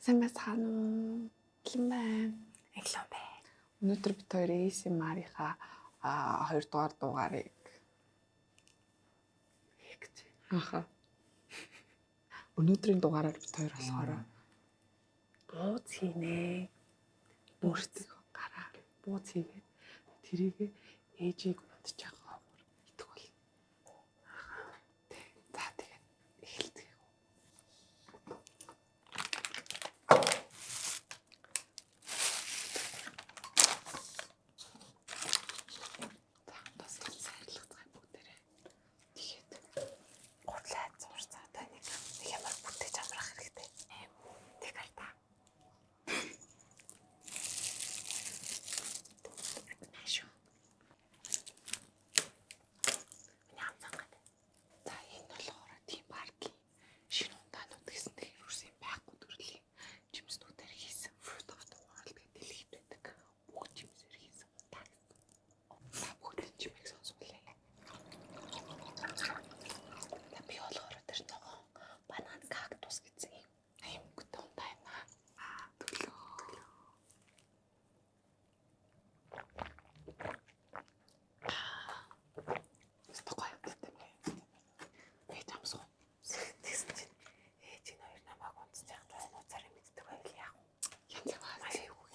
Сайн байцгаана уу? Бэлэн байна. Эглэн байна. Өнөөдөр бид хоёр ASMR-ийнхаа 2 дугаар дугаарыг хийх гэж. Аха. Өнөөдрийн дугаараар бид хоёр болохоор бууз хийнэ. Өөрсдийнхөө гараар бууз хийгээд тэрийг ээжийг унтж байгаа хавар идэх болно. Аха. Тэг. За тэгээд эхэлцгээе. За бас сайрлах бүгдээрээ. Тэгээд Гурлаа зурцаа та нэг нэг ямар бүтээж амрах хэрэгтэй. Тэг альта. Шүү. Миний ам цангаад. За энэ болохоор тийм паркийн шинэ ундаанууд гэсэн тэгэхээр юус юм байхгүй төрлийн жимснүүдээр хийсэн Fruit of the World гэдэг дэлхийд байдаг. Бүх жимсээр хийсэн ундаа гэсэн. Та бүгдийн чимээг сонсгоолаа. За би болохоор тэр ногоон банан кактус гэсэн юм. Ийм өнгөтэй ундаа байна. Аа төлөө. Өстө гоё юмтай юм. Ээж амсгүй. Тэгсэн чинь ээж энэ хоёр намайг унтж яхад бас нууцаар мэддэг байвал яах вэ? Янз бүр Маш эвгүй.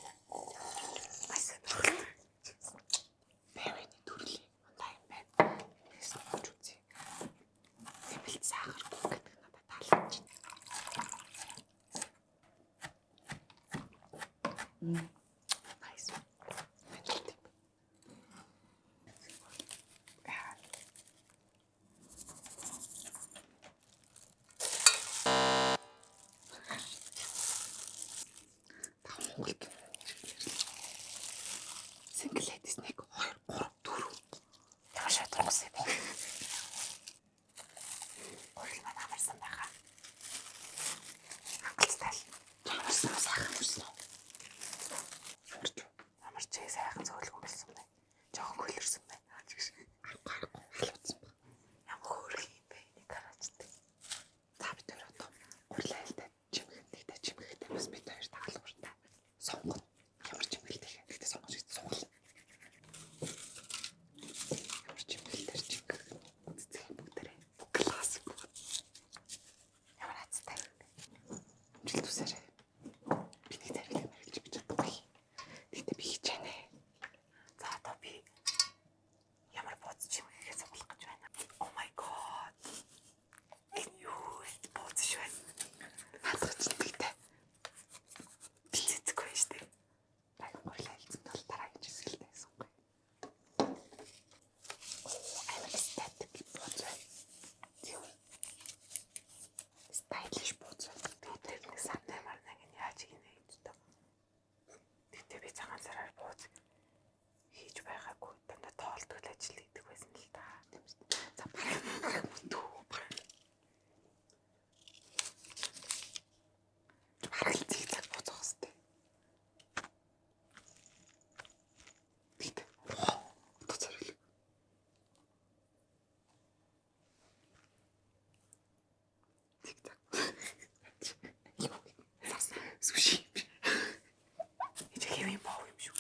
Маш сонирхолтой. Бэвэний төрлийн ундаа юм байна. Энэс нууж үзье. Нэмэлт сахаргүй гэдэг надад таалагдж байна. Nice. Ажилт юм. Та Монгол кино. Single ladies 1 2 3 4. Ямар шударгаас юм бэ? Гурил маань амарсан байгаа. Хангалттай л. Амарсан уу сайхан амарсан уу? Амарч уу? Амарч сайхан зөөлгөн болсон байна. Жохон хөлөрсөн байна. Аргагүй халуутсан баг. Ямар хөөрхөн юм бэ? Энийг хараач тээ. За бид хоёр одоо гурлаа айлтай чимхэнтэй чимхэнтэй бас бид хоёр дагалууртай сонгоно. Ямар чимхэлтэй хэ. Гэхдээ сонгож гэж сунгална. Ямар чимхэлтэр чимхэх цэцэг бүгдээрээ классик байна. Ямар хацтай юм бэ? Амжилт хүсээрэй. Би нэг зарилэг мэрэлж би чадахгүй. Гэхдээ би хичээнэ. За одоо би ямар бууз чимхээ сонголох гэж байна. Oh my god. Энэ юу вэ? Бууз шүү байна. Наадах чинь тэгтэй. Би цэцэггүй шүү дээ. Дахин гурлаа айлцсан бол дараагийн чимхэлтэй сонгоё. Амар эстетик бууз байна. Тийм. Stylish бууз байна. Тэр нэг сантай марнаг нь яаж хийнэ гэж тоо. Тэгтээ би цагаан сараар бууз хийж байгаагүй. Дандаа тоолдог л ажил хийдэг байсан л та. Тийм шүү дээ. За бараг бараг бүтүү бараг. Бараг л зигзаг бууз байх хэвээр. Тэгтээ. Одоо зориулг. Зигзаг. Юу? Суши. Энд хэвийн боо юм шүү.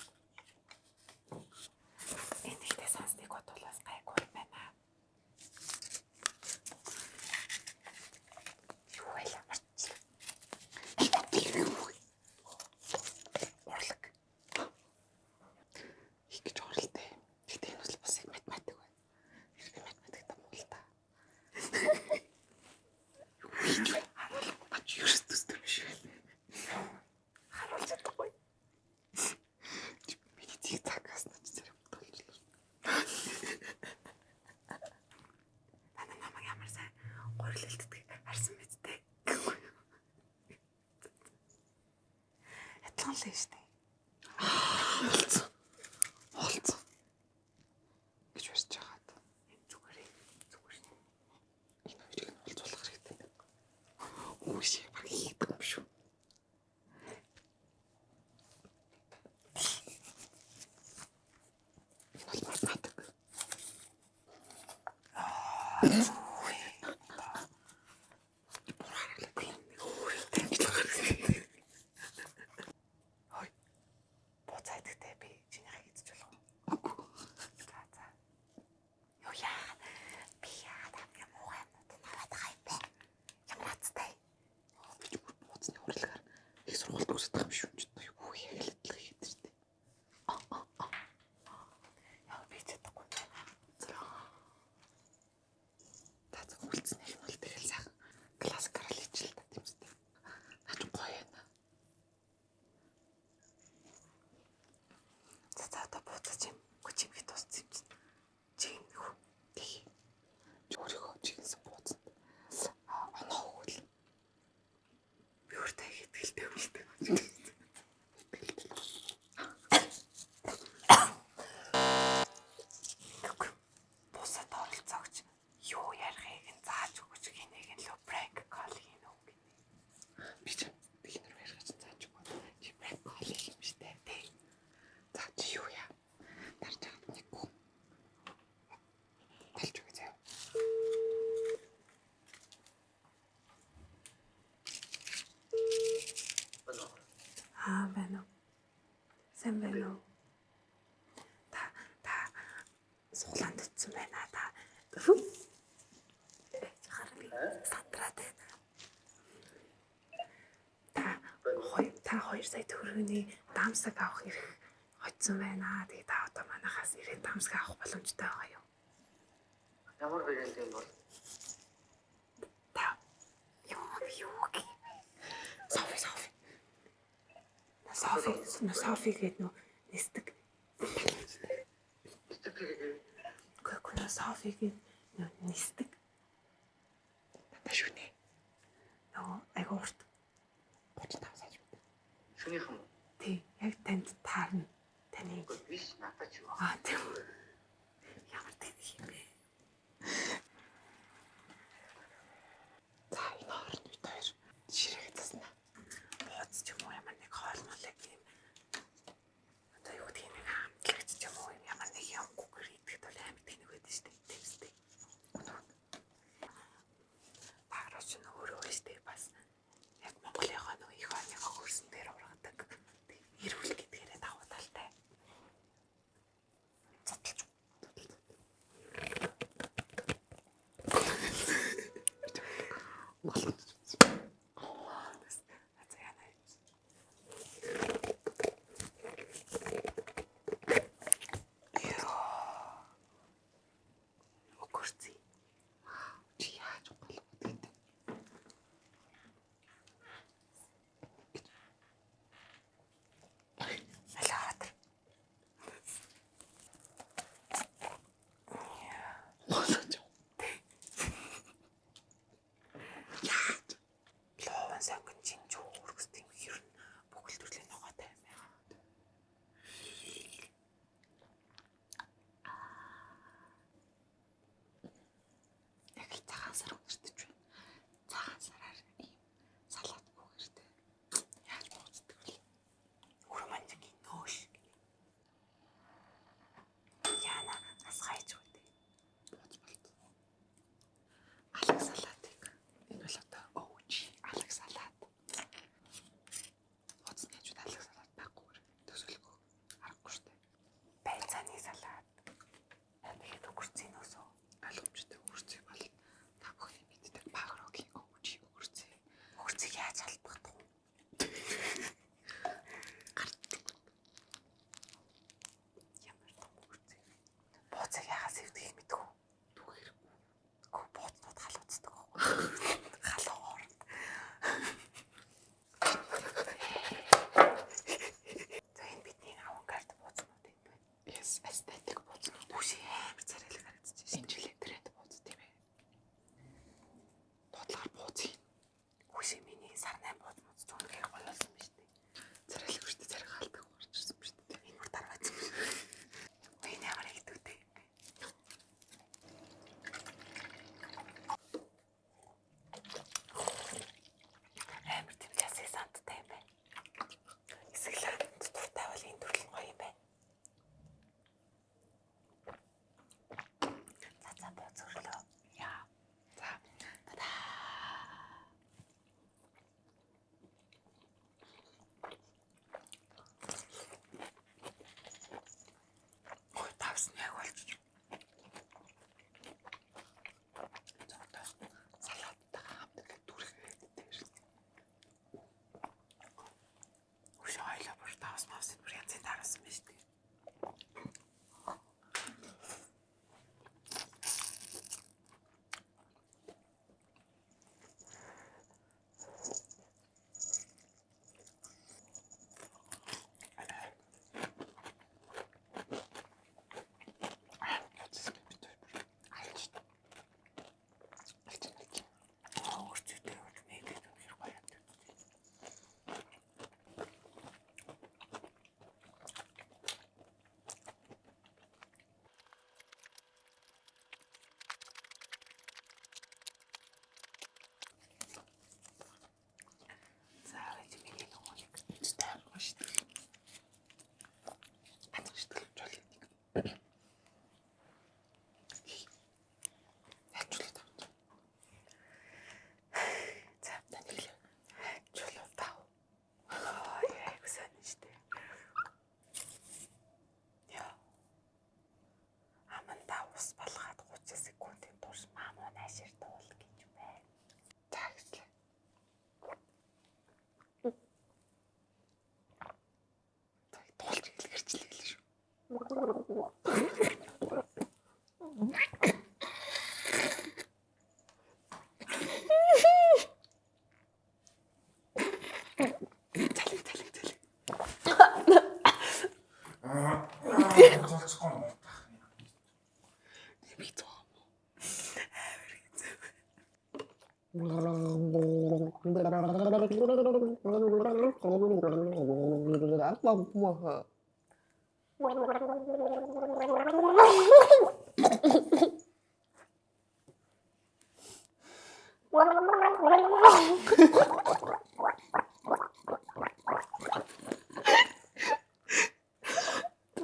Энэ ихтэй сонсныг бодвол гайгүй юм байна. Юу вэ мартчихлаа. Урлаг. Их гэж оролтой. Гэтэ энэ бол бас их математик байна. Тэр би математикт муу л та. Юу хийж вэ? Харуулахгүй. Ач ерөөс төстэй биш вэ? Харуулж чадахгүй. Миний зигзагаас нач зэрэг болчихлоо. Тана намайг ямар сайн гурилэлтдэг харсан мэт дээ. Адилхан л шүү дээ. Олцсон. Олцсон. Гэж барьж хагаад Энэ зүгээр зүгээр шүү. энэ хоёрыг нь уулзуулах хэрэгтэй юм байна. Үгүй шээ баг хийдэг юм шүү. Энэ бол математик. Буруу харуулдаг. сургуульд үсэх юм шүү. Юу яг л адилхан хийдэг шүү дээ. Яа би чадахгүй байна. Та зөв үлдснэх нь бол тэгэл сайхан классикаар л хийчихэл та тийм үстэй. Наа чи гоё байна. За за одоо буцаж юм. Гүч юм хит туссан юм чинь. Чигнэх үү? Тий. Чи өөрийнхөө чигнэсэн бууцанд оноо өгвөл Би өөртөө их ихтгэлтэй юм шүү дээ. Үгүй. Бусад оролцоогч юу ярихыг нь зааж өгч гинэг нь лөө prank call хийнэ үү гинэ. Би ч ихнэр баяргаа чинь зааж өгөө. Чи prank call хийх юм штэ. Тий. За чи юу яа? Дарж аваад нэг хүн. Талж өгөө заяа. Аа байна уу? Сайн байна уу? Та та суглаанд очсон байна та. Фү. Хараа би сандраад байна. Та та 2 сая төгрөгийн дамсаг авах эрх хоцсон байна. Тэгээ та одоо манахаас ирээд дамсаг авах боломжтой байгаа юу? Ямар брэнд юм бол? Та юу юу гэх юм бэ? Софи Софи. Софи Софи гэдэг нөө нисдэг. Үгүй ээ нөө Софи гэдэг нөө нисдэг. Дандаа шүнэ. Нөгөө айгу урт. 35 сая мэдээ. Шөнийх юм уу? Тий, яг танд таарна. Таны Үгүй биш надад ч юу. аа тийм. Ямар тэнэг юм бэ? За энэ хооронд бид хоёр ширээгээ заснаа. Бууз ч юм уу ямар нэг хоол молыг юм. Одоо юу гэдгийг нэг хамтлагч ч юм уу юм ямар нэг юмгүйгээр идэхэд бол амар тэнэг байдаг шүү дээ. Тийм үстэй. Багруу ч нөө өөрөө шүү дээ. Бас яг Монголынхоо нөө их орныхоо хөрсөн дээр ургадаг. Тэг эрүүл гэдгээрээ давуу талтай. Зодолж. Соус мавс бүр янзын тааруулсан байна шүү дээ. Өөр зүйтэй бол мэйгээд үнэхээр гоё юм. За гэж миний нөгөө нэг Тайван шитгэл. Ганцхан шитгэл жол нэг. Хайчулаа тав. За Тань хэлээ. чулуу тав. Аа яг сайн шүү дээ. Яа. Аманда ус балгаад 30 секундын турш мамуу наашир дуул гэж байна. За гэслээ. За туулж хэлгэрчлээ л шүү. Залиг залиг залиг. Золцохгүй юм байна. Би зөө.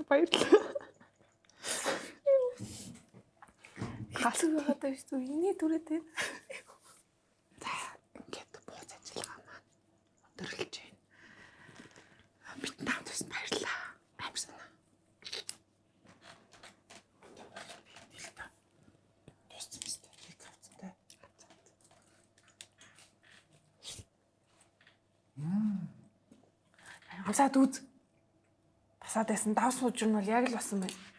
Баярлалаа. Хэцүү байгаад байна шүү дээ. Иний түрээд байна. За ингээд бууз ажиллагаа маань өндөрлөж байна. Бидэнтэй хамт байсан баярлалаа. Амар санаа. Дууссан биз дээ. Чек авцсан те. Амсаад үз. Басаад байсан дав сууж нь бол яг л басан байна.